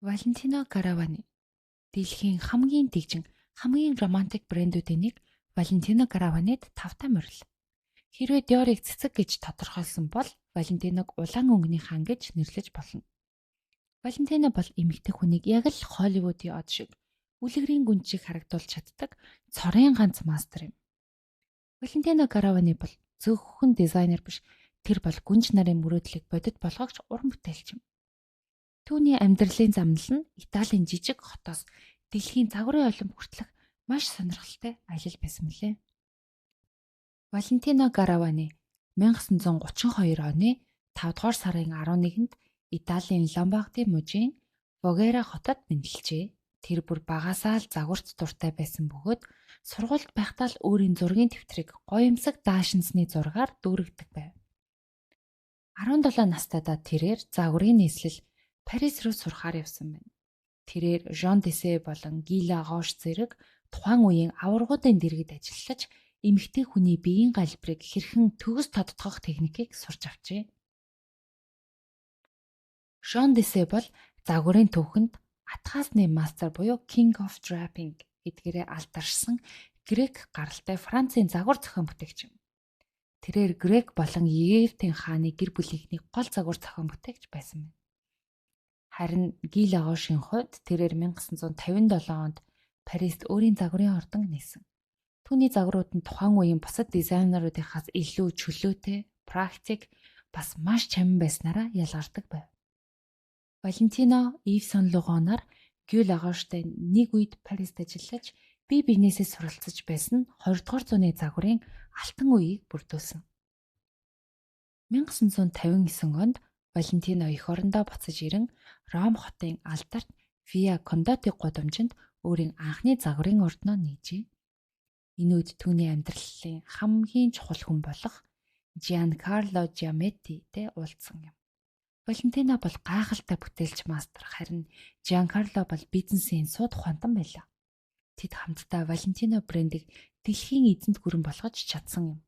Valentino Garavani дэлхийн хамгийн дэгжин, хамгийн романтик брэндүүдийн нэг Valentino Garavani-д тавтай морил. Хэрвээ Dior-ыг цэцэг гэж тодорхойлсон бол Valentino-г улаан өнгөний хаан гэж нэрлэж болно. Valentino бол эмэгтэй хүнийг яг л Холливуудын од шиг үлгэрийн гүнж шиг харагдуулж чаддаг цорын ганц мастер юм. Valentino Garavani бол зөвхөн дизайнер биш, тэр бол гүнж нарын мөрөөдлийг бодит болгогч уран бүтээлч юм. Түүний амьдралын замнал нь Италийн жижиг хотоос дэлхийн загварын олимп хүртэлх маш сонирхолтой аялал байсан мөлий. Valentino Garavani 1932 оны 5 дугаар сарын 11-нд Италийн Ломбарди мужийн Вогера хотод мэндэлжээ. Тэр бүр багасаа л загварт дуртай байсан бөгөөд сургуульд байхдаа л өөрийн зургийн дэвтрийг гоёмсог даашинсны зургаар дүүргэдэг байв. 17 настайдаа тэрээр загварын нийслэл Парис руу сурахаар явсан байна. Тэрээр Жон Десе болон Ги Лагош зэрэг тухайн үеийн аваргуудын дэргэд ажиллаж эмэгтэй хүний биеийн галбирыг хэрхэн төгс тодотгох техникийг сурч авчээ. Жон Десе бол загварын түүхэнд атгаасны мастер буюу King of Draping гэдгээрээ алдаршсан грек гаралтай Францын загвар зохион бүтээгч юм. Тэрээр грек болон Египтийн хааны гэр бүлийнхний гол загвар зохион бүтээгч байсан байна. Харин Ги Лагошийн хувьд тэрээр 1957 онд Парист өөрийн загварын ордон нээсэн. Түүний загварууд нь тухайн үеийн бусад дизайнеруудынхаас илүү чөлөөтэй, практик, бас маш чамин байснараа ялгардаг байв. Валентино Ив Сан Лороноор Гю Лагоштой нэг үед Парист ажиллаж, бие биенээсээ суралцаж байсан нь 20 дугаар зууны загварын алтан үеийг бүрдүүлсэн. 1959 онд Валентино эх орондоо буцаж ирэн Ром хотын алдарт Виа Кондоти гудамжинд өөрийн анхны загварын ордноо нээжээ. Энэ үед түүний амьдралын хамгийн чухал хүн болох Giancarlo Giametti-тэй уулзсан юм. Валентино бол гайхалтай бүтээлч мастер, харин Giancarlo бол бизнесийн сууд ухаантан байлаа. Тэд хамтдаа Valentino брендийг дэлхийн эзэнт гүрэн болгож чадсан юм.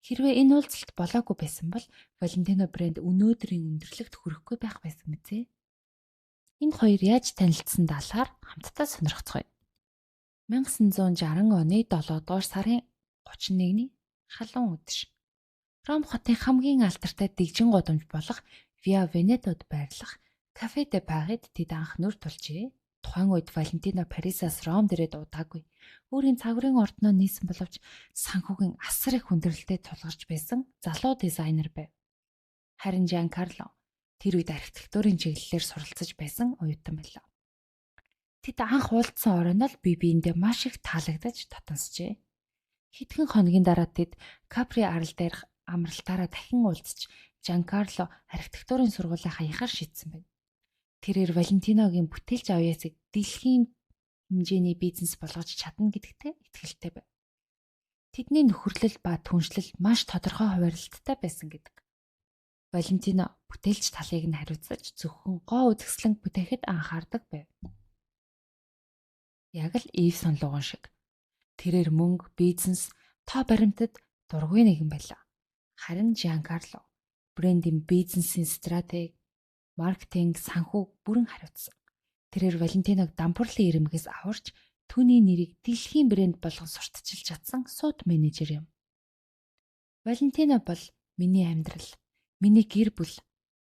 Хэрвээ энэ уулзалт болоогүй байсан бол Valentino брэнд өнөөдрийн өндөрлөгт хүрэхгүй байх байсан мэт. Энэ хоёр яаж танилцсан талаар хамтдаа сонирхцгоё. 1960 оны 7 дугаар сарын 31-ний халуун үдэш. Ром хотын хамгийн алдартай дэгжин гудамж болох Via Venetод байрлах Кафе де Парид тэд анх нүр тулжээ. Тухайн үед Валентино Парисаас Ромд ирээд удаагүй. Өөрийн загварын ордноо нээсэн боловч санхүүгийн асар их хүндрэлтэй тулгарч байсан залуу дизайнер байв. Харин Giancarlo тэр үед архитектурын чиглэлээр суралцаж байсан оюутан байлаа. Тэд анх уулзсан оройн л бие биендээ маш их таалагдаж татансжээ. Хэдхэн хоногийн дараа тэд Капри арал дээрх амралтаараа дахин уулзч Giancarlo архитектурын сургуулаа хаяхаар шийдсэн байна. Тэрээр Валентиногийн бүтээлч авьяасыг дэлхийн хэмжээний бизнес болгож чадна гэдэгтээ итгэлтэй байв. Тэдний нөхөрлөл ба түншлэл маш тодорхой хуваарлттай байсан гэдэг. Валентино бүтээлч талыг нь хариуцаж зөвхөн гоо үзэсгэлэн бүтээхэд анхаардаг байв. Яг л Ив Сан Лоран шиг. Тэрээр мөнгө, бизнес, тоо баримтад дургүй нэгэн байлаа. Харин Giancarlo брендийн бизнесийн стратеги, маркетинг, санхүү бүрэн хариуцсан. Тэрээр Валентиног дампуурлын ирэмгээс аварч түүний нэрийг дэлхийн брэнд болгон сурталчилж чадсан сууд менежер юм. Валентино бол миний амьдрал, миний гэр бүл,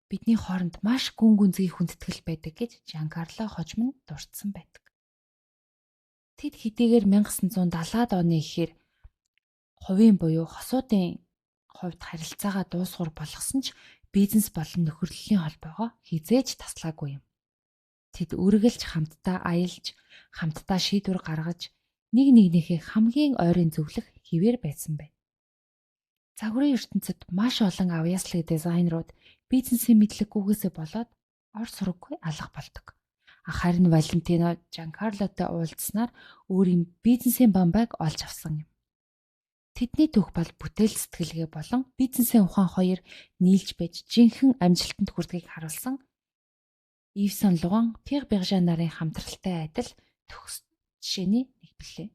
бидний хооронд маш гүн гүнзгий хүндэтгэл байдаг гэж Giancarlo хожим нь дурдсан байдаг. Тэд хэдийгээр 1970-аад оны ихээр хувийн буюу хосуудын хувьд харилцаагаа дуусгуур болгосон ч бизнес болон нөхөрлөлийн холбоогоо хэзээ ч таслаагүй юм. Тэд үргэлж хамтдаа аялж, хамтдаа шийдвэр гаргаж, нэг нэгнийхээ хамгийн ойрын зөвлөх хэвээр байсан байна. Загварын ертөнцид маш олон авьяаслаг дизайнерууд бизнесийн мэдлэггүйгээсээ болоод ор сураггүй алга болдог. Харин Валентино Giancarlo-той уулзсанаар өөрийн бизнесийн бамбайг олж авсан юм. Тэдний түүх бол бүтээл сэтгэлгээ болон бизнесийн ухаан хоёр нийлж байж жинхэнэ амжилтанд хүрдгийг харуулсан Ив Сан Лоран, Пьер Бержа нарын хамтралтай адил төгс жишээний нэг билээ.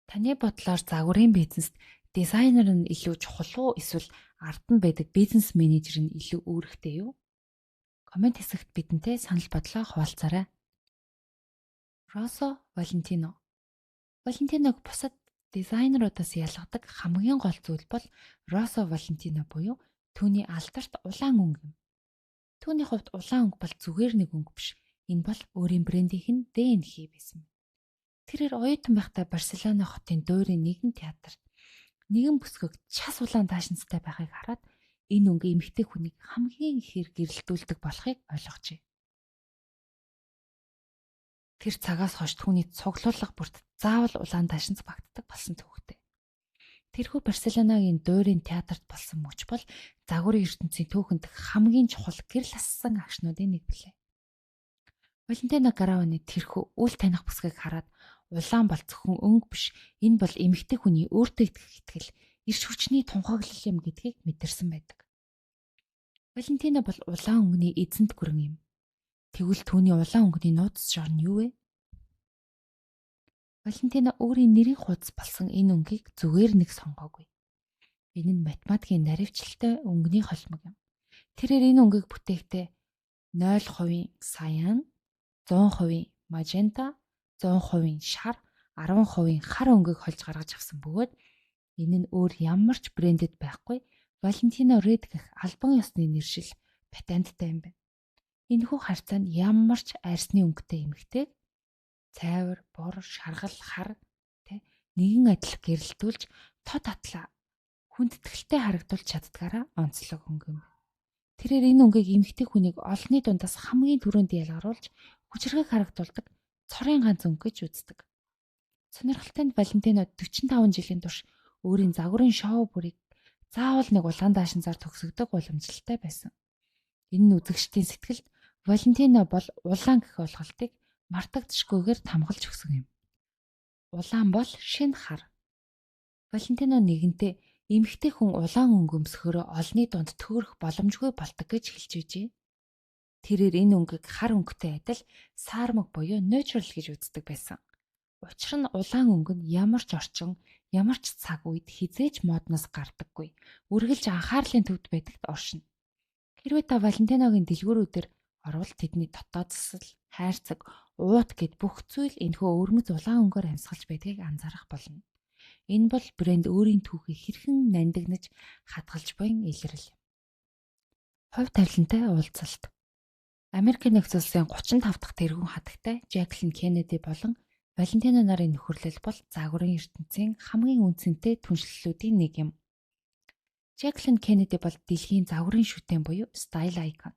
Таны бодлоор загварын бизнест дизайнер нь илүү чухал уу эсвэл ард нь байдаг бизнес менежер нь илүү үүрэгтэй юу? Коммент хэсэгт бидэнтэй санал бодлоо хуваалцаарай. Rosso Valentino. Valentino-г бусад дизайнеруудаас ялгадаг хамгийн гол зүйл бол Rosso Valentino буюу түүний алдарт улаан өнгө юм. Түүний хувьд улаан өнгө бол зүгээр нэг өнгө биш. Энэ бол өөрийн брендийнх нь ДНХ байсан. Тэрээр оюутан байхдаа Барселона хотын дуурийн нэгэн театрт нэгэн бүсгүйг час улаан даашинзтай байхыг хараад энэ өнгө эмэгтэй хүнийг хамгийн ихээр гэрэлтүүлдэг болохыг ойлгожээ. Тэр цагаас хойш түүний цуглуулга бүрт заавал улаан даашинз багтдаг болсон түүхтэй. Тэрхүү Барселонагийн дуурийн театрт болсон мөч бол загварын ертөнцийн түүхэнд хамгийн чухал гэрэл ассан агшнуудын нэг билээ. Валентино Гаравани тэрхүү үл таних бүсгийг хараад улаан бол зөвхөн өнгө биш, энэ бол эмэгтэй хүний өөртөө итгэх итгэл, эрч хүчний тунхаглал юм гэдгийг мэдэрсэн байдаг. Валентино бол улаан өнгөний эзэнт гүрэн юм. Тэгвэл түүний улаан өнгөний нууц шор нь юу вэ? Валентино өөрийн нэрийн хуудас болсон энэ өнгийг зүгээр нэг сонгоогүй. Энэ нь математикийн наривчлалтай өнгөний холимог юм. Тэрээр энэ өнгийг бүтээхдээ 0% cyan, 100% magenta, 100% шар, 10% хар өнгийг холж гаргаж авсан бөгөөд энэ нь өөр ямар ч брэндэд байхгүй Valentino Red гэх албан ёсны нэршил патенттай юм байна. Энэхүү харьцаа нь ямар ч арьсны өнгөтэй эмэгтэйг цайвар, бор, шаргал, хар тэ нэгэн адил гэрэлтүүлж тод атлаа хүндэтгэлтэй харагдуулж чаддгаараа онцлог өнгө юм. Тэрээр энэ өнгийг эмэгтэй хүнийг олонний дундаас хамгийн түрүүнд ялгаруулж хүчирхэг харагдуулдаг цорын ганц өнгө гэж үздэг. Сонирхолтой нь Валентино 45 жилийн турш өөрийн загварын шоу бүрийг заавал нэг улаан даашинзаар төгсгөдөг уламжлалтай байсан. Энэ нь үзэгчдийн сэтгэлд Валентино бол улаан гэх ойлголтыг мартагдашгүйгээр тамгалж өгсөн юм. Улаан бол шинэ хар. Валентино нэгэнтээ эмэгтэй хүн улаан өнгө өмсөхөөрөө олонний дунд төөрөх боломжгүй болдог гэж хэлж байжээ. Тэрээр энэ өнгийг хар өнгөтэй адил саармаг буюу natural гэж үздэг байсан. Учир нь улаан өнгө нь ямар ч орчин, ямар ч цаг үед хэзээ ч модноос гардаггүй. Үргэлж анхаарлын төвд байдагт оршино. Хэрвээ та Валентиногийн дэлгүүрүүдээр орвол тэдний дотоод засал, хайрцаг, уут гэд бүх зүйл энэхүү өвөрмөц улаан өнгөөр амьсгалж байдгийг анзаарах болно. Энэ бол брэнд өөрийн түүхийг хэрхэн нандинаж хадгалж буй илрэл юм. Хувь тавилантай уулзалт. Америкийн нэгдсэн улсын 35 дахь тэргүүн хатагтай Жаклин Кеннеди болон Валентино нарын нөхөрлөл бол загварын ертөнцийн хамгийн үнцэнтэй түншлэлүүдийн нэг юм. Жаклин Кеннеди бол дэлхийн загварын шүтэн буюу style icon.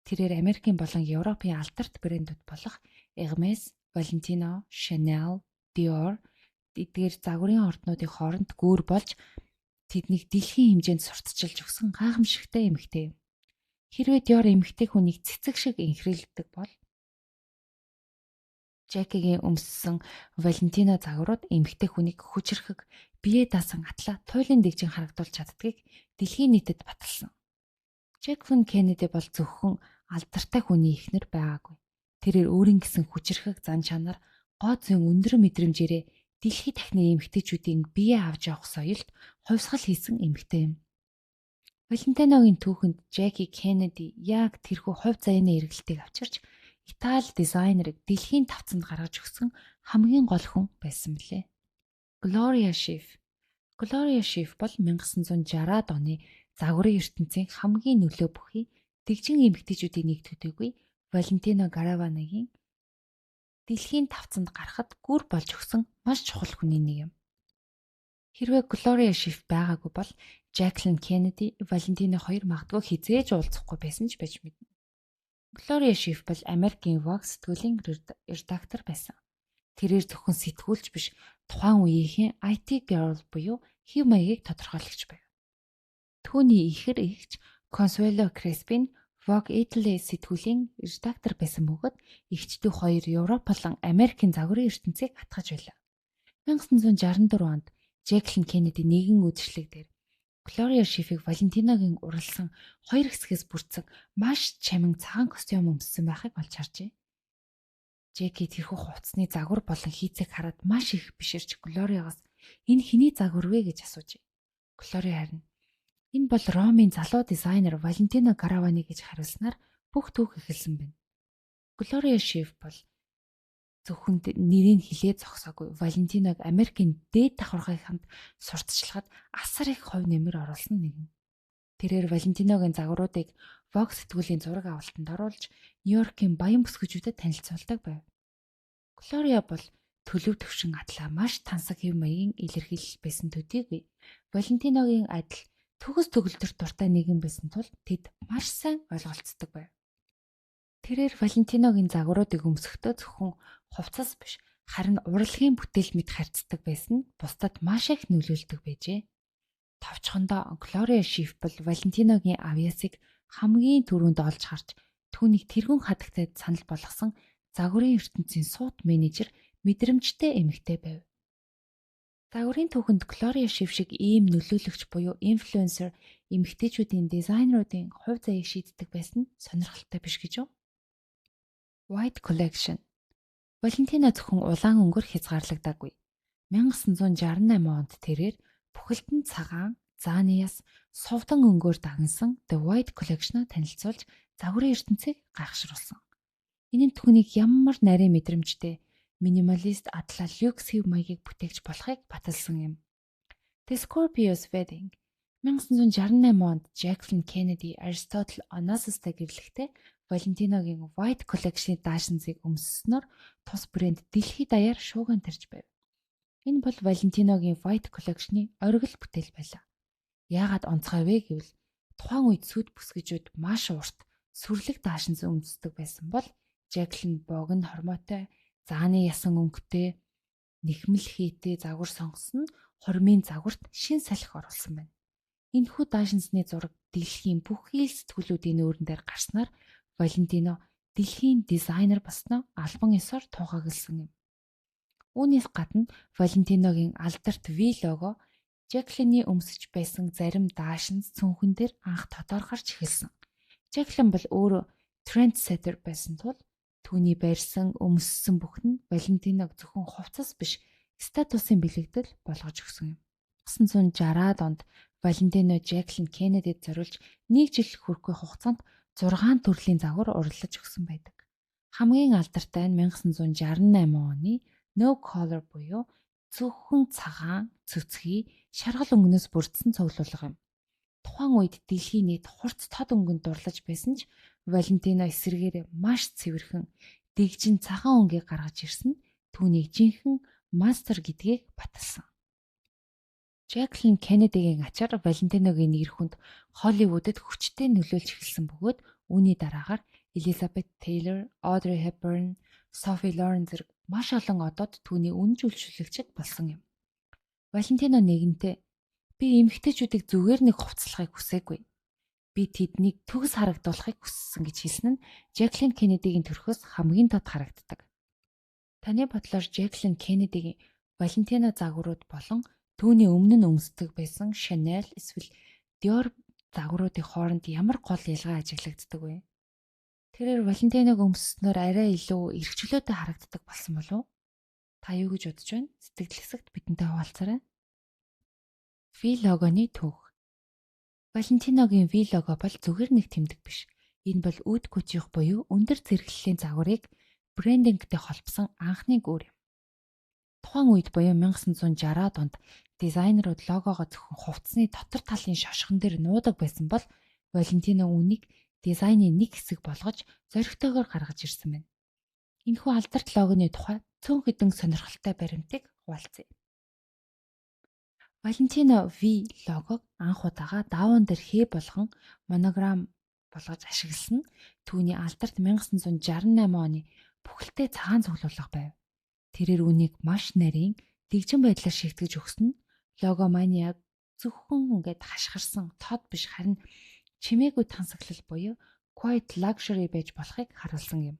Тэрээр Америкийн болон Европын алдарт брэндүүд болох Hermes, Valentino, Chanel, Dior эдгээр загварын орднуудын хооронд гүүр болж тэднийг дэлхийн хэмжээнд сурталчилж өгсөн гайхамшигтай эмэгтэй юм. Хэрвээ Dior эмэгтэй хүнийг цэцэг шиг энхрийлдэг бол Жакигийн өмссөн Valentino загварууд эмэгтэй хүнийг хүчирхэг, бие даасан атлаа туйлын дэгжин харагдуулж чаддгийг дэлхийн нийтэд баталсан. Жаклин Кеннеди бол зөвхөн алдартай хүний эхнэр байгаагүй. Тэрээр өөрийн гэсэн хүчирхэг зан чанар, гоо зүйн өндөр мэдрэмжээрээ дэлхий дахны эмэгтэйчүүдийн бие авч явах соёлд хувьсгал хийсэн эмэгтэй юм. Валентиногийн түүхэнд Жаки Кеннеди яг тэрхүү хувь заяаны эргэлтийг авчирч Итали дизайнерыг дэлхийн тавцанд гаргаж өгсөн хамгийн гол хүн байсан билээ. Gloria Schiff. Gloria Schiff бол 1960-ад оны загварын ертөнцийн хамгийн нөлөө бүхий дэгжин эмэгтэйчүүдийн нэг төдийгүй Валентино Гараванагийн дэлхийн тавцанд гарахад гүр болж өгсөн маш чухал хүний нэг юм. Хэрвээ Gloria Schiff байгаагүй бол Жаклин Кеннеди, Валентино хоёр магадгүй хэзээ ч уулзахгүй байсан ч байж мэднэ. Gloria Schiff бол Америкийн Vogue сэтгүүлийн редактор байсан. Тэрээр зөвхөн сэтгүүлч биш, тухайн үеийнхэн IT girl буюу хэв маягийг тодорхойлогч байв. Түүний ихэр эгч Consuelo Crespi нь Vogue Italy сэтгүүлийн редактор байсан бөгөөд эгч дүү хоёр Европ болон Америкийн загварын ертөнцийг атгаж байлаа. 1964 онд Жаклин Кеннеди нэгэн үдшилэг дээр Глория Шифийг Валентиногийн уралсан хоёр хэсгээс бүрдсэн маш чамин цагаан костюм өмссөн байхыг олж харжээ. Жеки тэрхүү хувцсны загвар болон хийцийг хараад маш их биширч Глориагаас энэ хэний загвар вэ гэж асуужээ. Глория харин энэ бол Ромын залуу дизайнер Валентино Гаравани гэж хариулснаар Бүх түүх эхэлсэн байна. Глория Шиф бол зөвхөн нэрийг хилээ зогсоогүй. Валентиног Америкийн дээд давхаргынханд сурталчлахад асар их хувь нэмэр оруулсан нэгэн. Тэрээр Валентиногийн загваруудыг Vogue сэтгүүлийн зураг авалтанд оруулж Нью-Йоркийн баян бүсгүйчүүдэд танилцуулдаг байв. Глория бол төлөв төвшин атлаа маш тансаг хэв маягийн илэрхийлэл байсан төдийгүй Валентиногийн адил төгс төгөлдөр дуртай нэгэн байсан тул тэд маш сайн ойлголцдог байв. Тэрээр Валентиногийн загваруудыг өмсөхдөө зөвхөн хувцас биш харин урлагийн бүтээл мэт харьцдаг байсан нь бусдад маш их нөлөөлдөг байжээ. Товчхондоо Глория Шиф бол Валентиногийн авьяасыг хамгийн түрүүнд олж харж түүнийг тэргүүн хадагтай санал болгосон загварын ертөнцийн суут менежер мэдрэмжтэй эмэгтэй байв. Загварын түүхэнд Глория Шиф шиг ийм нөлөөлөгч буюу инфлюенсер эмэгтэйчүүдийн дизайнеруудын хувь заяаг шийддэг байсан нь сонирхолтой биш гэж юу? White Collection. Валентино зөвхөн улаан өнгөөр хязгаарлагдаагүй. 1968 онд тэрээр бүхэлд нь цагаан, зааны яс, сувдан өнгөөр дагнасан The White Collection-а танилцуулж загварын ертөнцийг гайхшруулсан. Энэ нь түүнийг ямар нарийн мэдрэмжтэй минималист атлаа люкс хэв маягийг бүтээгч болохыг баталсан юм. The Scorpio's Wedding. 1968 онд Jacqueline Kennedy Aristotle Onassis-тай гэрлэхдээ Valentino-гийн White Collection-ы даашинзыг өмсснөөр тус брэнд дэлхийд даяар шуугиан тарж байв. Энэ бол Valentino-гийн White Collection-ы оргил бүтээл байлаа. Яагаад онцгой вэ гэвэл тухайн үед сүд бүсгэжүүд маш урт сүрлэг даашинз өмсдөг байсан бол Jacqueline богино хормойтой зааны ясан өнгөтэй нэхмэл хийтэй загвар сонгосон нь хормын загварт шин салхи оруулсан байна. Энэхүү даашинзны зураг дэлхийн бүхий л сэтгүүлүүдийн нүүрэн дээр гарснаар Валентино дэлхийн дизайнер болсноо албан ёсоор тунхагласан юм. Үүнээс гадна Валентиногийн алдарт V лого Жаклины өмсөж байсан зарим даашинз цүнхэн дээр анх тодор гарч эхэлсэн. Жаклин бол өөрөө трендсеттер байсан тул түүний барьсан өмссөн бүх нь Валентиног зөвхөн хувцас биш статусын бэлэгдэл болгож өгсөн юм. 1960-ад онд Валентино Жаклин Кеннедид зориулж нэг жил хүрэхгүй хугацаанд 6 төрлийн загвар уралдаж өгсөн байдаг. Хамгийн алдартай нь 1968 оны No Color буюу зөвхөн цагаан, цөцгий, шаргал өнгөнөөс бүрдсэн цуглуулга юм. Тухайн үед дэлхийн нийт хурц тод өнгөнд дурлаж байсан ч Валентино эсрэгээр маш цэвэрхэн дэгжин цагаан өнгийг гаргаж ирсэн нь түүнийг жинхэнэ мастер гэдгийг баталсан. Жаклин Кеннедигийн ачаар Валентиногийн нэр хүнд Холливүүдэд хүчтэй нөлөөлж эхэлсэн бөгөөд үүний дараагаар Элизабет Тейлор, Одри Хепберн, Софи Лорен зэрэг маш олон одод түүний үнэн үйлчлэгчид болсон юм. Валентино нэгэнтээ би эмэгтэйчүүдийг зүгээр нэг хувцаслахыг хүсээгүй. Би тэднийг төгс харагдуулахыг хүссэн гэж хэлсэн нь Жаклин Кеннедигийн төрхөөс хамгийн тод харагддаг. Таны бодлоор Жаклин Кеннедигийн Валентино загварууд болон түүний өмнө нь өмсдөг байсан Chanel эсвэл Dior загваруудын хооронд ямар гол ялгаа ажиглагддаг вэ? Тэрээр Валентиног өмсснөөр арай илүү эрхчлөөтэй харагддаг болсон болов уу? Та юу гэж бодож байна? Сэтгэл хэсэгт бидэнтэй хуваалцаарай. V логоны түүх. Валентиногийн V лого бол зүгээр нэг тэмдэг биш. Энэ бол үүд хүчийнх буюу өндөр зэрэглэлийн загварыг брендингтэй холбосон анхны гүр юм. Тухайн үед буюу 1960-ад онд дизайнерууд логогоо зөвхөн хувцсны дотор талын шошгон дээр нуудаг байсан бол Валентино үүнийг дизайны нэг хэсэг болгож зоригтойгоор гаргаж ирсэн байна. Энэхүү алдарт логоны тухай цөөн хэдэн сонирхолтой баримтыг хуваалцъя. Валентино V логог анх удаага дааван дээр хээ болгон монограм болгож ашигласан нь түүний алдарт 1968 оны бүхэлдээ цагаан цуглуулга байв. Тэрээр үүнийг маш нарийн дэгжин байдлаар шигтгэж өгсөн нь логоманиаг зөвхөн ингээд хашгирсан тод биш харин чимээгүй тансаглал буюу quiet luxury байж болохыг харуулсан юм.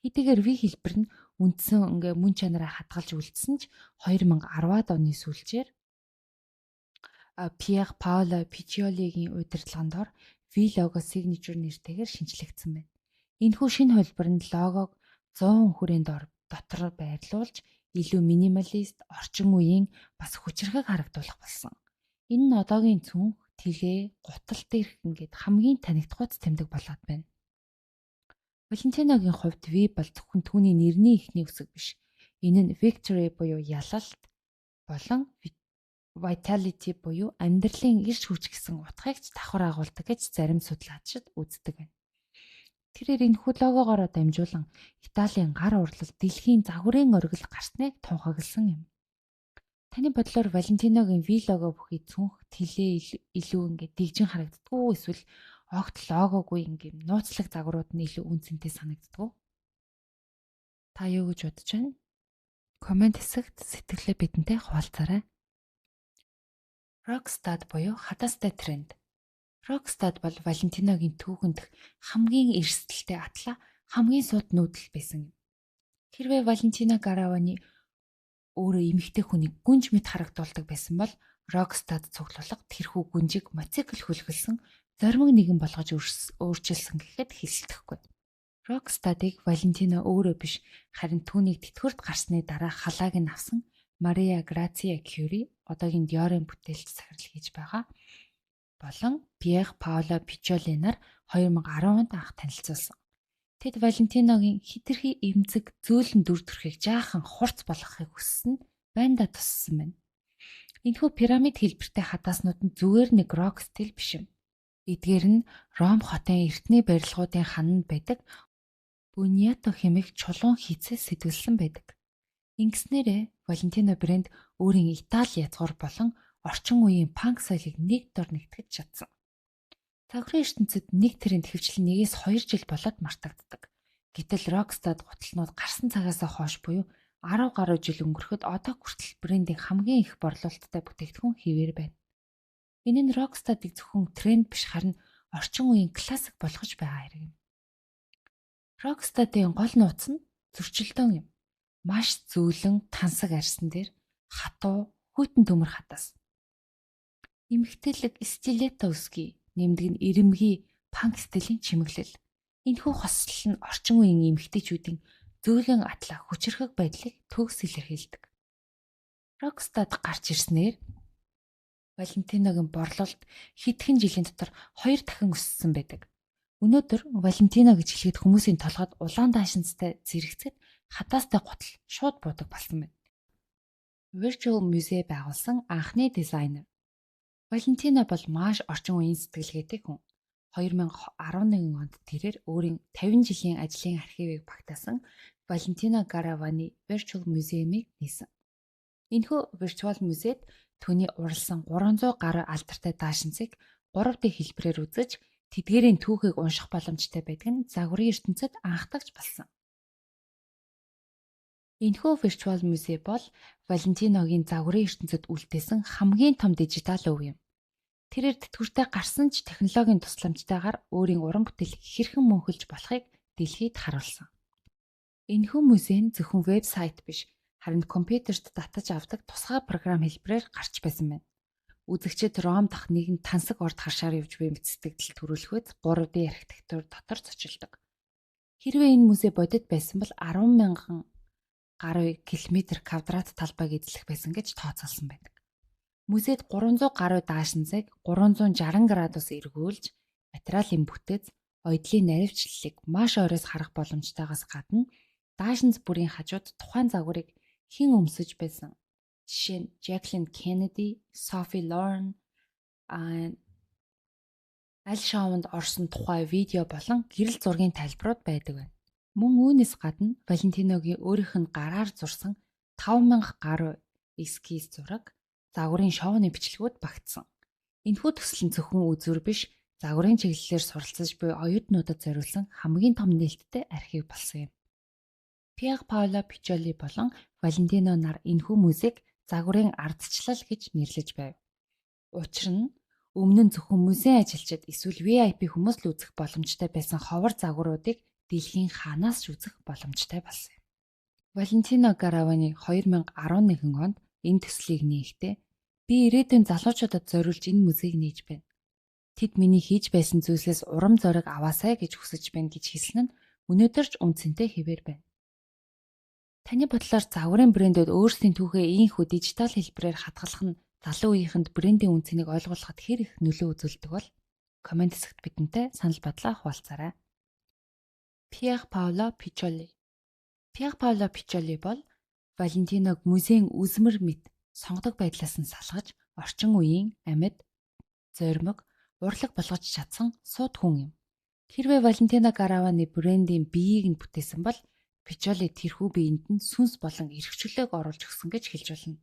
Хэдийгээр V хэлбэр нь үндсэн ингээ мөн чанараа хадгалж үлдсэн ч 2010-ад оны сүүлчээр Пьер Паоло Пичиолигийн удирдлагын дор V лого signature нэртэйгээр шинэчлэгдсэн байна. Энэхүү шинэ хувилбар нь логог 100 хүрээнд дотор байрлуулж илүү минималист, орчин үеийн бас хүчирхэг харагдуулах болсон. Энэ нь одоогийн цүнх, тэлээ, гутал дээрх ингээд хамгийн танигдахуйц тэмдэг болоод байна. Valentino-гийн хувьд V бол зөвхөн түүний нэрний эхний үсэг биш. Энэ нь victory буюу ялалт болон vitality буюу амьдралын эрч хүч гэсэн утгыг ч давхар агуулдаг гэж зарим судлаачид үздэг байна. Тэрээр энэхүү логогоороо дамжуулан Италийн гар урлал дэлхийн загварын оргил гарсныг тунхагласан юм. Таны бодлоор Valentino-гийн V лого бүхий цүнх тэлээ илүү ингээд дэгжин харагддаг уу эсвэл огт логогүй ингээд нууцлаг загварууд нь илүү үн цэнтэй санагддаг уу? Та юу гэж бодож байна? Коммент хэсэгт сэтгэлээ бидэнтэй хуваалцаарай. Rockstud буюу хадаастай тренд. Rockstud бол Valentino-гийн түүхэнд хамгийн эрсдэлтэй атлаа хамгийн сууд нүүдэл байсан юм. Хэрвээ Valentino Garavani өөрөө эмэгтэй хүнийг гүнж мэт харагдуулдаг байсан бол Rockstud цуглуулга тэрхүү гүнжийг мотоцикл хөлгөлсөн зоримог нэгэн болгож өөрчилсөн гэхэд хэлэлдэхгүй. Rockstud-ыг Valentino өөрөө биш харин түүнийг тэтгэврт гарсны дараа халааг нь авсан Maria Grazia Chiuri одоогийн Dior-ын бүтээлч захирал хийж байгаа болон Pier Paolo Piccioli нар 2010 онд анх танилцуулсан. Тэд Valentino-гийн хэтэрхий эмзэг зөөлөн дүр төрхийг жаахан хурц болгохыг хүссэн нь байндаа туссан байна. Энэхүү пирамид хэлбэртэй хадааснууд нь зүгээр нэг рок стил биш юм. Эдгээр нь Ром хотын эртний барилгуудын хананд байдаг Буньято хэмээх чулуун хийцээс сэтгүүлсэн байдаг. Ингэснээрээ Valentino брэнд өөрийн Итали язгуур болон орчин үеийн панк соёлыг нэг дор нэгтгэж чадсан. Загварын ертөнцид нэг тренд хөвчлэн 1-2 жил болоод мартагддаг. Гэтэл Rockstud гутлнууд гарсан цагаасаа хойш буюу 10 гаруй жил өнгөрөхөд одоо хүртэл брендийн хамгийн их борлуулалттай бүтээгдэхүүн хэвээр байна. Энэ нь Rockstud-ыг зөвхөн тренд биш харин орчин үеийн классик болгож байгаа хэрэг юм. Rockstud-ын гол нууц нь зөрчилдөөн юм. Маш зөөлөн тансаг арьсан дээр хатуу хүйтэн төмөр хадаас. Эмэгтэйлэг стилето өсгий нэмдэг нь ирэмгий панк стилийн чимэглэл. Энэхүү хослол нь орчин үеийн эмэгтэйчүүдийн зөөлөн атлаа хүчирхэг байдлыг төгс илэрхийлдэг. Rockstud гарч ирснээр Valentino-гийн борлуулалт хэдхэн жилийн дотор 2 дахин өссөн байдаг. Өнөөдөр Valentino гэж хэлэхэд хүмүүсийн толгойд улаан даашинзтай зэрэгцэд хадаастай гутал шууд буудаг болсон байна. Virtual Museum байгуулсан анхны дизайнер. Valentino бол маш орчин үеийн сэтгэлгээтэй хүн. 2011 онд тэрээр өөрийн 50 жилийн ажлын архивыг багтаасан Valentino Garavani Virtual Museum-ыг нээсэн. Энэхүү Virtual Museum-д түүний уралсан 300 гаруй алдартай даашинзыг 3D хэлбэрээр үзэж тэдгээрийн түүхийг унших боломжтой байдаг нь загварын ертөнцид анхдагч болсон. Энэхүү Virtual Museum бол Valentino-гийн загварын ертөнцид үлдээсэн хамгийн том дижитал өв юм. Тэрээр тэтгэвртэй гарсан ч технологийн тусламжтайгаар өөрийн уран бүтээлийг хэрхэн мөнхөлж болохыг дэлхийд харуулсан. Энэхүү музей нь зөвхөн веб сайт биш, харин компьютерт татаж авдаг тусгай програм хэлбэрээр гарч байсан байна. Үзэгчид Ром дахь нэгэн тансаг орд харшаар явж буй мэт сэтгэгдэл төрүүлэхүйц 3D архитектур дотор зочилдог. Хэрвээ энэ музей бодит байсан бол 10,000 гаруй километр квадрат талбайг эзлэх байсан гэж тооцоолсон байдаг. Музейд 300 гаруй даашинзыг 360 градус эргүүлж материалын бүтэц, оёдлын наривчлалыг маш ойроос харах боломжтойгоос гадна даашинз бүрийн хажууд тухайн загварыг хэн өмсөж байсан. Жишээ нь Jacqueline Kennedy, Sophie Loren аль шоунд орсон тухай видео болон гэрэл зургийн тайлбарууд байдаг байна. Мөн үүнээс гадна Valentino-гийн өөрийнх нь гараар зурсан 5000 гаруй эскиз зураг, загварын шоуны бичлэгүүд багтсан. Энэхүү төсөл нь зөвхөн үзүүр биш, загварын чиглэлээр суралцаж буй оюутнуудад зориулсан хамгийн том нээлттэй архив болсон юм. Pier Paolo Piccioli болон Valentino нар энэхүү музейг загварын ардчлал гэж нэрлэж байв. Учир нь өмнө нь зөвхөн музейн ажилчид эсвэл VIP хүмүүс л үзэх боломжтой байсан ховор загваруудыг дэлхийн хаанаас ч үзэх боломжтой болсон юм. Valentino Garavani 2011 онд энэ төслийг нээхдээ би ирээдүйн залуучуудад зориулж энэ музейг нээж байна. Тэд миний хийж байсан зүйлсээс урам зориг аваасай гэж хүсэж байна гэж хэлсэн нь өнөөдөр ч үн цэнтэй хэвээр байна. Таны бодлоор загварын брэндүүд өөрсдийн түүхээ ийхүү дижитал хэлбэрээр хадгалах нь залуу үеийнхэнд брендийн үн цэнийг ойлгуулахад хэр их нөлөө үзүүлдэг бол? Коммент хэсэгт бидэнтэй санал бодлоо хуваалцаарай. Pier Paolo Piccioli. Pier Paolo Piccioli бол Валентиног музейн үзмэр мэт сонгодог байдлаас нь салгаж орчин үеийн амьд, зоримог, урлаг болгож чадсан сууд хүн юм. Хэрвээ Валентино Гаравани брендийн биеийг нь бүтээсэн бол Пичоли тэрхүү биеинд нь сүнс болон эрх чөлөөг оруулж өгсөн гэж хэлж болно.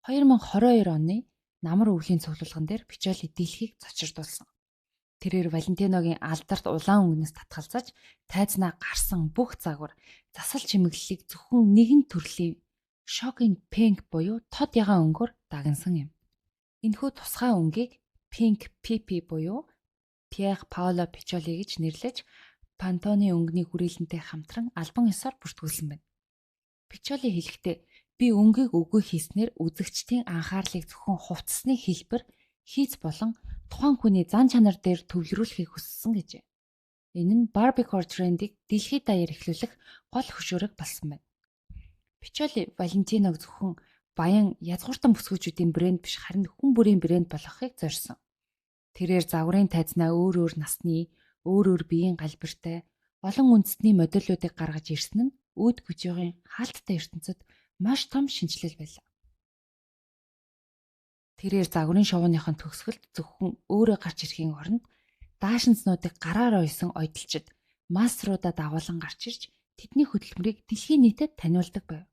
2022 оны намар өвлийн цуглуулган дээр Пичоли дэлхийг цочирдуулсан. Тэрээр Валентиногийн алдарт улаан өнгөнөөс татгалзаж тайзнаа гарсан бүх загвар засал чимэглэлийг зөвхөн нэгэн төрлийн shocking pink буюу тод ягаан өнгөөр дагнасан юм. Энэхүү тусгай өнгийг Pink PP буюу Pier Paolo Piccioli гэж нэрлэж Pantone өнгөний хүрээлэнтэй хамтран албан ёсоор бүртгүүлсэн байна. Piccioli хэлэхдээ би өнгийг үгүй хийснээр үзэгчдийн анхаарлыг зөвхөн хувцасны хэлбэр, хийц болон тухайн хүний зан чанар дээр төвлөрүүлэхийг хүссэн гэжээ. Энэ нь Barbiecore трендийг дэлхийд даяар эхлүүлэх гол хөшүүрэг болсон байна. Пичоли Валентиног зөвхөн баян язгууртан бүсгүйчүүдийн брэнд биш харин хүн бүрийн брэнд болгохыг зорьсон. Тэрээр загварын тайзнаа өөр өөр насны, өөр өөр биеийн галбиртай олон үндэстний модельүүдийг гаргаж ирсэн нь үүд күжээгийн хаалттай ертөнцид маш том шинэчлэл байлаа. Тэрээр загварын шоуныхон төгсгөлд зөвхөн өөрөө гарч ирэхийн оронд даашинзнуудыг гараар оёсон ойдолчид маструудаа дагуулan гарч ирж тэдний хөдөлмөрийг дэлхийн нийтэд таниулдаг байв.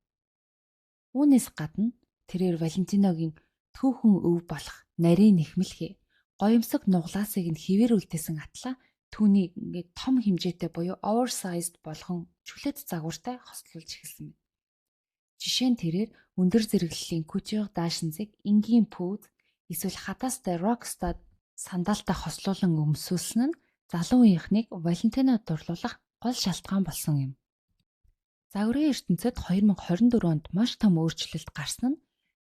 Үүнээс гадна тэрээр Валентиногийн түүхэн өв болох нарийн нэхмэлхий, гоёмсог нуглаасыг нь хэвээр үлдээсэн атлаа түүнийг ингээд том хэмжээтэй буюу oversized болгон чүлээд загвартай хослуулж эхэлсэн байна. Жишээ нь тэрээр өндөр зэрэглэлийн couture даашинзыг энгийн пүүз эсвэл хатаастай rockstar сандалтай хослуулан өмсүүлсэн нь залуу үеийнхнийг Валентино дурлуулах гол шалтгаан болсон юм. Загварын ертөнцид 2024 онд маш том өөрчлөлт гарсан нь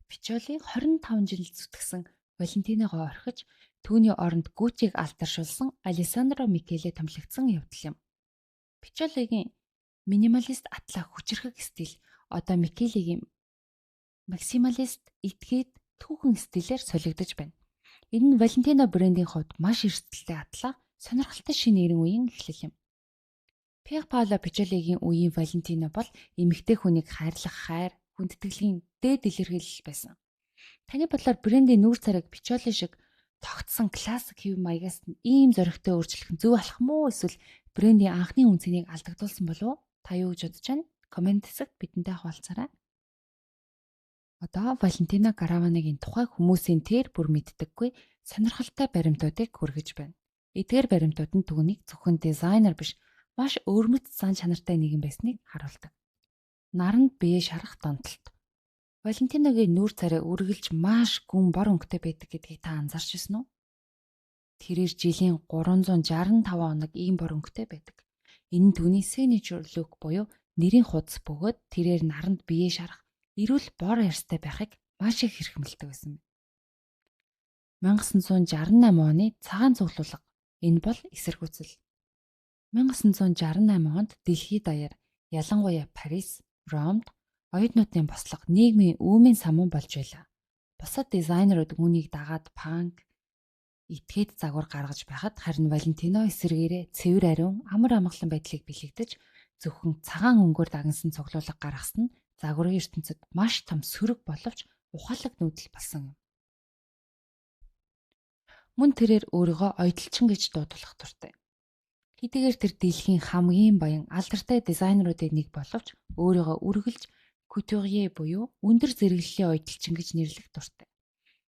Пичоли 25 жил зүтгэсэн Валентиногоо орхиж түүний оронд Гуччиг алдаршуулсан Алессандро Микеле томилогдсон явдал юм. Пичолигийн минималист атлаа хүчирхэг стил одоо Микелегийн максималист этгээд түүхэн стилээр солигдож байна. Энэ нь Валентино брендийн хувьд маш эрсдэлтэй атлаа сонирхолтой шинэ эрен үеийн эхлэл юм. Пьер Паоло Пичолигийн үеийн Валентино бол эмэгтэй хүнийг хайрлах хайр, хүндэтгэлийн дээд илэрхийлэл байсан. Таны бодлоор брендийн нүүр царайг Пичоли шиг тогтсон классик хэв маягаас нь ийм зоригтой өөрчлөх нь зөв алхам уу эсвэл брендийн анхны үн цэнийг алдагдуулсан болов уу? Та юу гэж бодож байна? Коммент хэсэгт бидэнтэй хуваалцаарай. Одоо Валентино Гараванигийн тухай хүмүүсийн тэр бүр мэддэггүй сонирхолтой баримтуудыг хүргэж байна. Эдгээр баримтууд нь түүнийг зөвхөн дизайнер биш, маш өвөрмөц зан чанартай нэгэн байсныг харуулдаг. Наранд бие шарах донтолт. Валентиногийн нүүр царай үргэлж маш гүн бор өнгөтэй байдаг гэдгийг та анзаарч ирсэн үү? Тэрээр жилийн 365 хоног ийм бор өнгөтэй байдаг. Энэ нь түүний signature look буюу нэрийн хуудас бөгөөд тэрээр наранд бие шарах, эрүүл бор арьстай байхыг маш их эрхэмлэдэг байсан. 1968 оны цагаан цуглуулга. Энэ бол эсэргүүцэл. 1968 онд дэлхийд даяар ялангуяа Парис, Ромд оюутнуудын бослого нийгмийн үүмийн самун болж байлаа. Бусад дизайнерууд үүнийг дагаад панк, этгээд загвар гаргаж байхад харин Валентино эсрэгээрээ цэвэр ариун, амар амгалан байдлыг бэлэгдэж зөвхөн цагаан өнгөөр дагнасан цуглуулга гаргасан нь загварын ертөнцид маш том сөрөг боловч ухаалаг нүүдэл болсон юм. Мөн тэрээр өөрийгөө оёдолчин гэж дуудуулах дуртай. Хэдийгээр тэр дэлхийн хамгийн баян алдартай дизайнеруудын нэг боловч өөрийгөө үргэлж couturier буюу өндөр зэрэглэлийн оёдолчин гэж нэрлэх дуртай.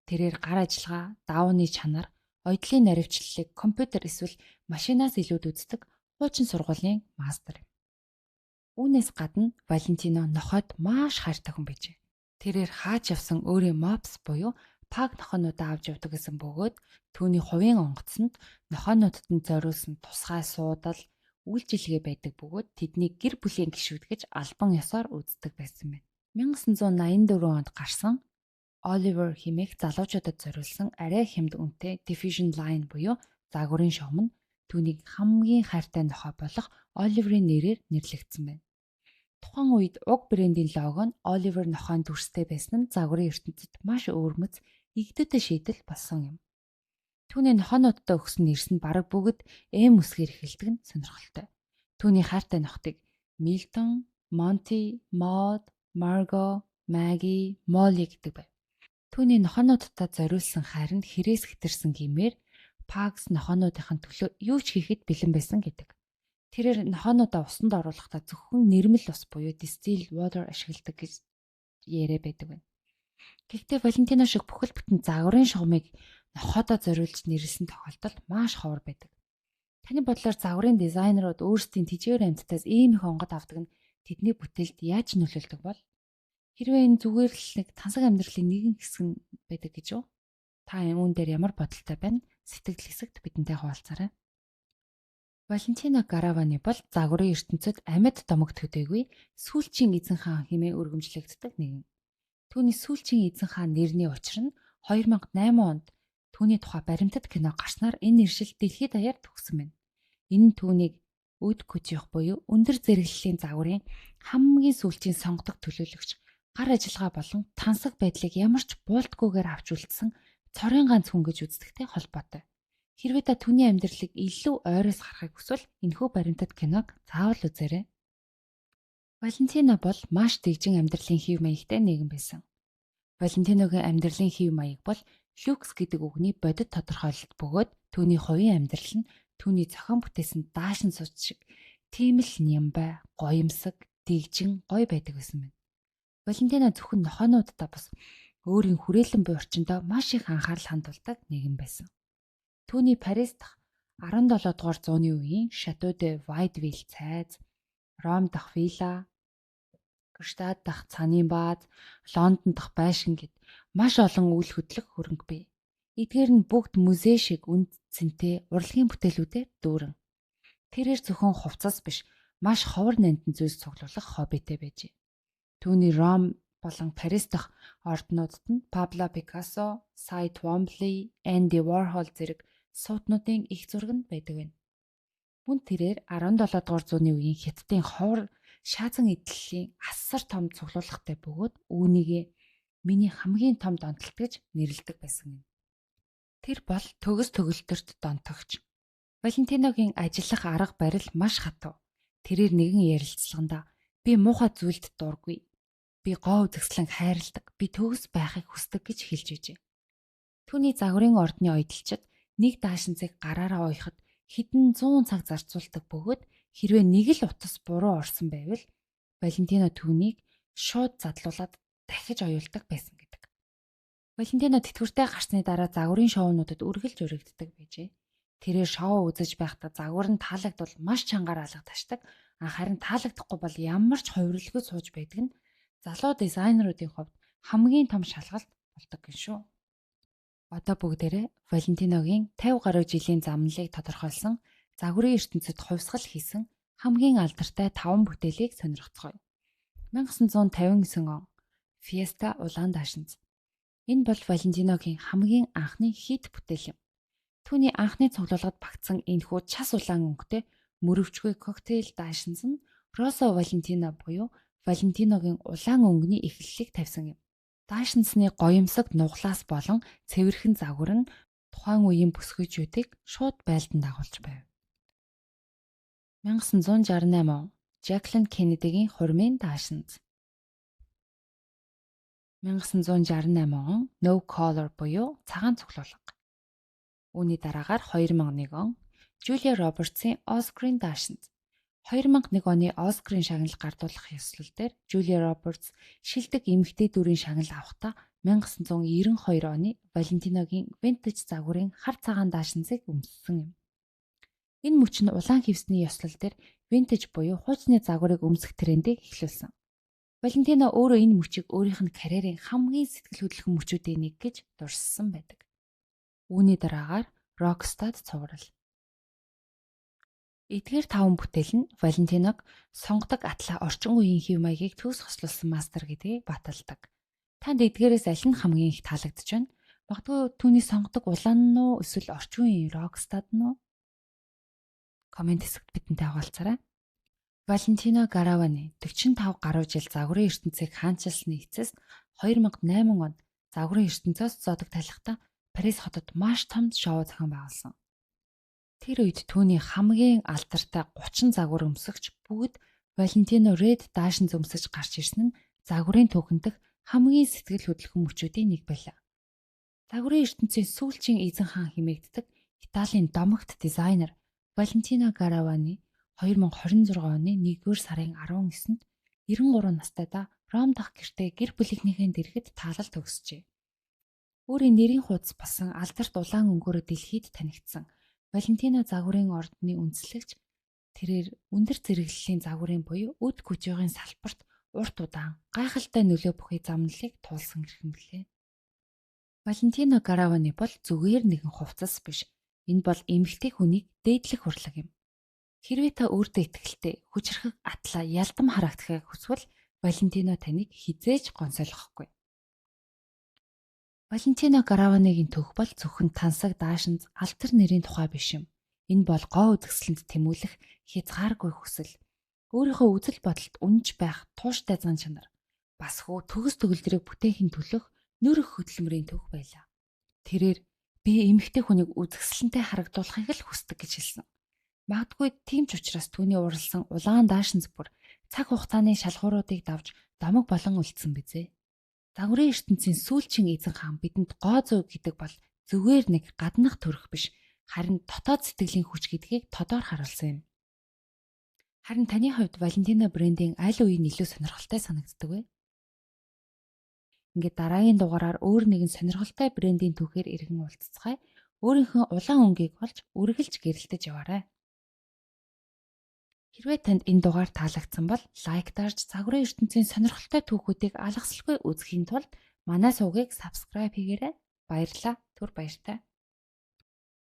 Тэрээр гар ажиллагаа, даавны чанар, оёдлын наривчлалыг компьютер эсвэл машинаас илүүд үздэг хуучин сургуулийн мастер юм. Үүнээс гадна Валентино нохойд маш хайртай хүн байжээ. Тэрээр хааж явсан өөрийн мопс буюу паг нохойнуудаа авч явдаг гэсэн бөгөөд түүний хувийн онгоцонд нохойнуудад нь зориулсан тусгай суудал, үйлчилгээ байдаг бөгөөд тэднийг гэр бүлийн гишүүд гэж албан ёсоор үздэг байсан байна. 1984 онд гарсан Oliver хэмээх залуучуудад зориулсан арай хямд үнэтэй Diffusion Line буюу загварын шоум нь түүнийг хамгийн хайртай нохой болох Oliver-ийн нэрээр нэрлэгдсэн байна. Тухайн үед уг брендийн лого нь Oliver нохойн дүрстэй байсан нь загварын ертөнцид маш өвөрмөц игдүүтэй шийдэл болсон юм. Түүний нохойнуудтай өгсөн нэрс нь бараг бүгд М үсгээр эхэлдэг нь сонирхолтой. Түүний хайртай нохотыг Милтон, Монти, Мод, Марго, Маги, Молли гэдэг байв. Түүний нохойнуудтай зориулсан хайр нь хэрээс хэтэрсэн гэмээр Пагс нохойнуудын төлөө юу ч хийхэд бэлэн байсан гэдэг. Тэрээр нохойнуудаа усанд оруулахдаа зөвхөн нэрмэл ус буюу distilled water ашигладаг гэж яриа байдаг байна. Гэхдээ Валентино шиг бүхэл бүтэн загварын шугамыг нохойдоо зориулж нэрлэсэн тохиолдол маш ховор байдаг. Таны бодлоор загварын дизайнерууд өөрсдийн тэжээвэр амьтдаас ийм их онгод авдаг нь тэдний бүтээлд яаж нөлөөлдөг бол? Хэрвээ энэ зүгээр л нэг тансаг амьдралын нэгэн хэсэг нь байдаг гэж юу? Та үүн дээр ямар бодолтой байна? Сэтгэл хэсэгт бидэнтэй хуваалцаарай. Валентино Гаравани бол загварын ертөнцид амьд домог төдийгүй сүүлчийн эзэн хаан хэмээн өргөмжлөгддөг нэгэн. Түүний сүүлчийн эзэн хаан нэрний учир нь 2008 онд түүний тухай баримтат кино гарснаар энэ нэршил дэлхийд даяар төгсөн байна. Энэ нь түүнийг өд күжих буюу өндөр зэрэглэлийн загварын хамгийн сүүлчийн сонгодог төлөөлөгч, гар ажиллагаа болон тансаг байдлыг ямар ч буултгүйгээр авч үлдсэн цорын ганц хүн гэж үздэгтэй холбоотой. Хэрвээ та түүний амьдралыг илүү ойроос харахыг хүсвэл энэхүү баримтат киног заавал үзээрэй. Валентино бол маш дэгжин амьдралын хэв маягтай нэгэн байсан. Валентиногийн амьдралын хэв маяг бол люкс гэдэг үгний бодит тодорхойлолт бөгөөд түүний хувийн амьдрал нь түүний зохион бүтээсэн даашин суц шиг тийм л нямбай, гоёмсог, дэгжин, гоё байдаг байсан байна. Валентино зөвхөн нохойнууддаа бас өөрийн хүрээлэн буй орчиндөө маш их анхаарал хандуулдаг нэгэн байсан. Түүний Парис дахь 17 дугаар зууны үеийн Шато де Вайдвилл цайз, Ром дахь вилла, Гштад дахь цанын бааз, Лондон дахь байшин гэд маш олон үйл хөдлөх хөрөнгө бий. Эдгээр нь бүгд музей шиг үн цэнтэй урлагийн бүтээлүүдээр дүүрэн. Тэрээр зөвхөн хувцас биш, маш ховор нандин зүйлс цуглуулах хоббитэй байжээ. Түүний Ром болон Парис дахь орднуудад нь Пабло Пикассо, Сай Твомбли, Энди Уорхол зэрэг сууднуудын их зураг нь байдаг байна. Мөн тэрээр 17 дугаар зууны үеийн Хятадын ховор шаазан эдлэлийн асар том цуглуулгатай бөгөөд үүнийгээ миний хамгийн том донтолт гэж нэрлэдэг байсан юм. Тэр бол төгс төгөлтөрт донтогч. Валентиногийн ажиллах арга барил маш хатуу. Тэрээр нэгэн ярилцлаганда би муухай зүйлд дургүй. Би гоо үзэсгэлэн хайрладаг. Би төгс байхыг хүсдэг гэж хэлж байжээ. Түүний загварын ордны оёдолчид нэг даашинзыг гараараа оёход хэдэн зуун цаг зарцуулдаг бөгөөд хэрвээ нэг л утас буруу орсон байвал Валентино түүнийг шууд задлуулад дахиж оюулдаг байсан гэдэг. Валентино тэтгэвртэй гарсны дараа загварын шоунуудад үргэлж уригддаг байжээ. Тэрээр шоу үзэж байхдаа загвар нь таалагдвал маш чангаар алга ташдаг. Харин таалагдахгүй бол ямар ч хувирлгүй сууж байдаг нь залуу дизайнеруудын хувьд хамгийн том шалгалт болдог гин шүү. Одоо бүгдээрээ Валентиногийн 50 гаруй жилийн замналыг тодорхойлсон загварын ертөнцид хувьсгал хийсэн хамгийн алдартай 5 бүтээлийг сонирхцгоё. 1959 он Fiesta улаан даашинз. Энэ бол Валентиногийн хамгийн анхны хит бүтээл юм. Түүний анхны цуглуулгад багтсан энэхүү час улаан өнгөтэй мөрөвчгүй коктейл даашинз нь Росо Валентино буюу Валентиногийн улаан өнгөний эхлэлийг тавьсан юм. Даашинзны гоёмсог нуглаас болон цэвэрхэн загвар нь тухайн үеийн бүсгүйчүүдийг шууд байлдан дагуулж байв. 1968 он Жаклин Кеннедигийн хурмын даашинз. 1968 он No Color буюу цагаан цуглуулга. Үүний дараагаар 2001 он Жулия Робертсын Оскарын даашинз. 2001 оны Оскарын шагнал гардуулах ёслол дээр Жулия Робертс шилдэг эмэгтэй дүрийн шагнал авахдаа 1992 оны Валентиногийн винтаж загварын хар цагаан даашинзыг өмссөн юм. Энэ мөч нь улаан хивсний ёслол дээр винтаж буюу хуучны загварыг өмсөх трендийг эхлүүлсэн. Валентино өөрөө энэ мөчийг өөрийнх нь карьерийн хамгийн сэтгэл хөдлөхөн мөчүүдийн нэг гэж дурссан байдаг. Үүний дараагаар Rockstar цуврал. Эдгээр таван бүтээл нь Валентиног сонгодог атлаа орчин үеийн хэв маягийг төгс хослуулсан мастер гэдгийг баталдаг. Танд эдгээрээс аль нь хамгийн их таалагдж байна? Магадгүй түүний сонгодог улаан нь уу эсвэл орчин үеийн Rockstar нь уу? Коммент хэсэгт бидэнтэй хуваалцаарай. Валентино Гаравани 45 гаруй жил загварын ертөнцийг хаанчилсны эцэс 2008 онд загварын ертөнцөөс зодог талихдаа Парис хотод маш том шоу зохион байгуулсан. Тэр үед түүний хамгийн алдартай 30 загвар өмсөгч бүгд Valentino Red даашинз өмсөж гарч ирсэн нь загварын түүхэн дэх хамгийн сэтгэл хөдлөхөн мөчүүдийн нэг байлаа. Загварын ертөнцийн сүүлчийн эзэн хаан хэмээгддэг Италийн домогт дизайнер Valentino Garavani 2026 оны 1-р сарын 19-нд 93 настайдаа Ром дахь гэртээ гэр бүлийнхнийхээ дэргэд таалал төгсжээ. Өөрийн нэрийн хуудас болсон алдарт улаан өнгөөрөө дэлхийд танигдсан Валентино загварын ордны үндэслэгч тэрээр өндөр зэрэглэлийн загварын буюу өд гүжээгийн салбарт урт удаан гайхалтай нөлөө бүхий замналыг туулсан эрхэм билээ. Валентино Гаравани бол зүгээр нэгэн хувцас биш. Энэ бол эмэгтэй хүнийг дээдлэх урлаг юм. Хэрвээ та өөртөө итгэлтэй, хүчирхэг атлаа ялдам харагдахыг хүсвэл Валентино таныг хизээж гонсойлгохгүй. Валентино Гараванигийн түүх бол зөвхөн тансаг даашинз алтар нэрийн тухай биш юм. Энэ бол гоо үзэсгэлэнд тэмүүлэх хязгааргүй хүсэл. Өөрийнхөө үзэл бодолд үнэнч байх тууштай зан чанар. Бас хүү төгс төгөлдрийг бүтээхийн төлөх нөрөх хөдөлмөрийн түүх байлаа. Тэрээр би эмэгтэй хүнийг үзэсгэлэнтэй харагдуулахыг л хүсдэг гэж хэлсэн. Магадгүй тийм ч учраас түүний уралсан улаан даашинз бүр цаг хугацааны шалгууруудыг давж домог болон үлдсэн бизээ. Загварын ертөнцийн сүүлчийн эзэн хаан бидэнд гоо зүй гэдэг бол зүгээр нэг гаднах төрөх биш, харин дотоод сэтгэлийн хүч гэдгийг тодоор харуулсан юм. Харин таны хувьд Валентино брендийн аль үе нь илүү сонирхолтой санагддаг вэ? Ингээд дараагийн дугаараар өөр нэгэн сонирхолтой брендийн түүхээр иргэн уулзцгаая. Өөрийнхөө улаан өнгийг олж үргэлж гэрэлтэж яваарай. Хэрвээ танд энэ дугаар таалагдсан бол лайк дарж загварын ертөнцийн сонирхолтой түүхүүдийг алгасалгүй үзэхийн тулд манай сувгийг subscribe хийгээрэй. Баярлалаа. Түр баяртай.